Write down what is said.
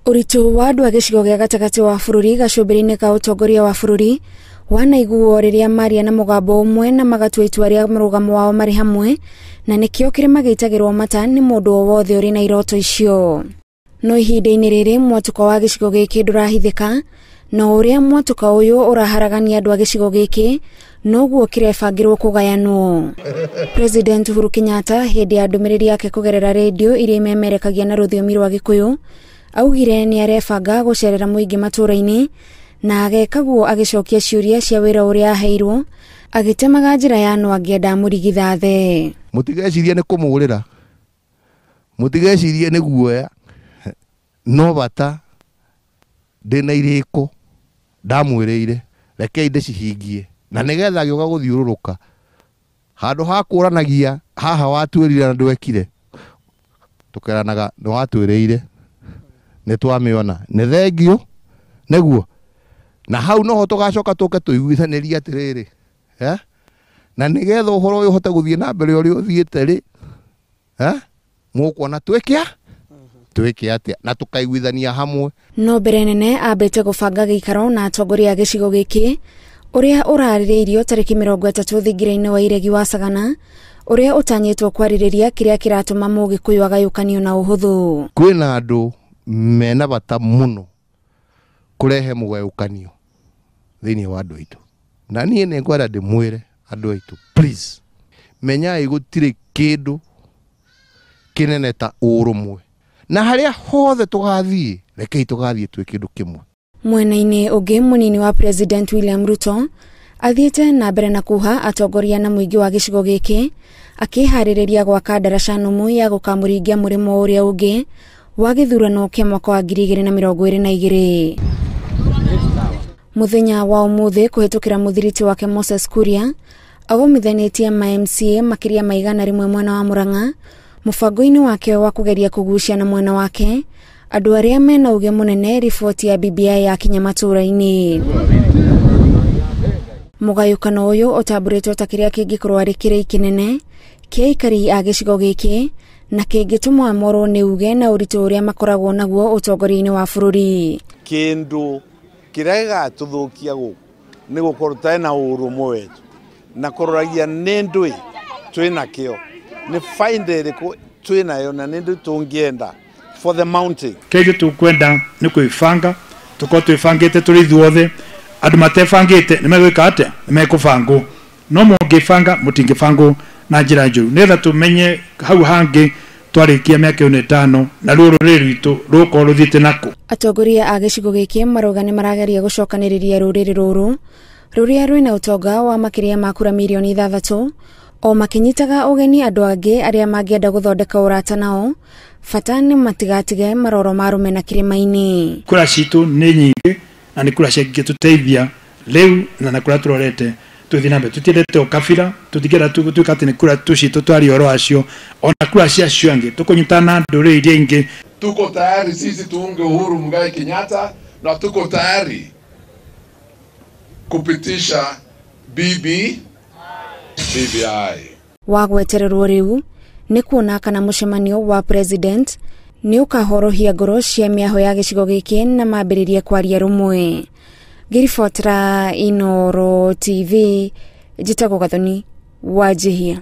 Ũritũ wa andũ a gĩcigo gĩa gatagatĩ wa bũrũri gacũmbĩrĩ-inĩ ka ũtongoria wa bũrũri wanaiguo rĩrĩa maria na mũgambo ũmwe na magatua itua rĩa mũrũgamo wao marĩ hamwe, na nĩkĩo kĩrĩma gĩitagĩrwo mata nĩ mũndũ o wothe ũrĩ na iroto icio. No ihinda-inĩ rĩrĩ mwatũka wa gĩcigo gĩkĩ ndũrahithĩka, na ũrĩa mwatũka ũyũ ũraharagania andũ a gĩcigo gĩkĩ noguo kĩrebangĩrwo kũgayanwo. President Uhuru Kenyatta hĩndĩ ya ndũmĩrĩri yake kũgerera redio iria imemerekagia na rũthiomi rwa Gĩkũyũ augire nĩ arebanga gũcerera mũingĩ matũũra-inĩ na ageka guo agĩcokia ciũria cia wĩra ũrĩa aheirwo agĩtemaga njĩra ya no angĩenda amũrigithathe. Mũtigecirie nĩ kũmũrĩra, mũtigecirie nĩ guoya, no bata ndĩna irĩko ndamwĩrĩire rekei ndĩcihingie na nĩgetha agĩũka gũthiũrũrũka handũ ha kũranagia haha watwĩrire na ndwekire, tũkeranaga nĩ watwĩrĩire nĩ twamĩona nĩ thengio nĩguo, na hau noho tũgacoka tũke tũiguithanĩrie atĩrĩrĩ, na nĩgetha ũhoro ũyũ ũhote gũthiĩ na mbere ũrĩa ũthiĩte rĩ, mũkuona twĩke twĩke atĩa na tũkaiguithania hamwe. No mbere nene ambĩte gũbanga gĩikaro na atongoria a gĩcigo gĩkĩ ũrĩa ũrarĩrĩirio tarĩki 30 thingira-inĩ wa Iregi wa Sagana ũrĩa ũtanyĩtwo kwarĩrĩria kĩrĩa kĩratũma Mũgĩkũyũ agayũkanio na ũhũthũ. Kwĩna andũ mena bata mũno kũrehe mũgayũkanio thĩinĩ wa andũ aitũ, na niĩ nĩ ngwenda ndĩmwĩre andũ aitũ, please menyai gũtirĩ kĩndũ kĩnene ta ũrũmwe, na harĩa hothe tũgathiĩ rekei tũgathiĩ twĩ kĩndũ kĩmwe. Mwena-inĩ ũngĩ mũnini wa President William Ruto athiĩte na mbere na kuha atongoria na mũingĩ wa gĩcigo gĩkĩ akĩharĩrĩria gwaka ndaraca nũmu ya gũkamũringia mũrĩmo ũrĩa ũngĩ wa gĩthurano kĩa mwaka wa 2022. Mũthenya wa ũmũthĩ kũhĩtũkĩra mũthiriti wake Moses Kuria agomithanĩtie ma MCA makĩria ma 100 mwena wa Murang'a mũbango-inĩ wake wa kũgeria kũgucia na mwena wake andũ arĩa mena uge mũnene riboti ya BBI yakinya matũũra-inĩ. Mũgayũkano ũyũ ũtambũrĩtwo ta kĩrĩa kĩngĩkorwo arĩ kĩrĩi kĩnene kĩa aikari a gĩcigo gĩkĩ na kĩngĩtũma morwo nĩ uge na ũritũ ũrĩa makoragwo naguo ũtongoria-inĩ wa bũrũri. Kĩndũ kĩrĩa gĩgatũthũkia gũkũ nĩ gũkorwo tũtarĩ na ũrũmwe wetu na kũroragia nĩ ndũĩ twĩnakĩo, nĩ faida ĩrĩkũ twĩnayo na nĩ ndũĩ tũngĩenda for the mountain. Kĩrĩa tũkwenda nĩ kwĩbanga, tũkorwo twĩbangĩte tũrĩ ithuothe. Andũ matebangĩte nĩ megwĩka atĩa? Nĩ mekũbangwo. No mũngĩbanga mũtingĩbangwo na njĩra njũru, nĩgetha tũmenye hau hangĩ twarĩkia mĩaka ĩno 5 na ruo rũrĩrĩ rwitũ rũgũkorwo rũthiĩte nakũ. Atongoria a gĩcigo gĩkĩ marauga nĩ marageria gũcokanĩrĩria rũrĩrĩ rũrũ rũrĩa rwĩna ũtonga wa makĩria ma kura mirioni 6 o makĩnyitaga ũgeni andũ angĩ arĩa mangĩenda gũthondeka ũrata nao, bata nĩ matigatige maroro ma rũmena kĩrĩma-inĩ. Kura citũ nĩ nyingĩ na nĩ kura cingĩtũteithia rĩu na kũrĩa tũrorete tũthiĩ na mbere. Tũtiendete ũkabira, tũtingĩenda gũtuĩka atĩ nĩ kura tũcitũ twaria ũhoro wacio, ona kura cia acio angĩ tũkũnyitana na ndũrĩrĩ iria ingĩ. Tuko tayari sisi tuunge Uhuru Muigai Kenyatta na tuko tayari kupitisha BBI. Wa gwetererwo rĩu nĩ kuona kana mũcemanio wa president nĩ ũkahorohia ngoro cia mĩaho ya gĩcigo gĩkĩ na mambĩrĩrie kwaria rũmwe. Ngĩribotera Inooro TV, njĩtagwo Gathoni Wanjihia.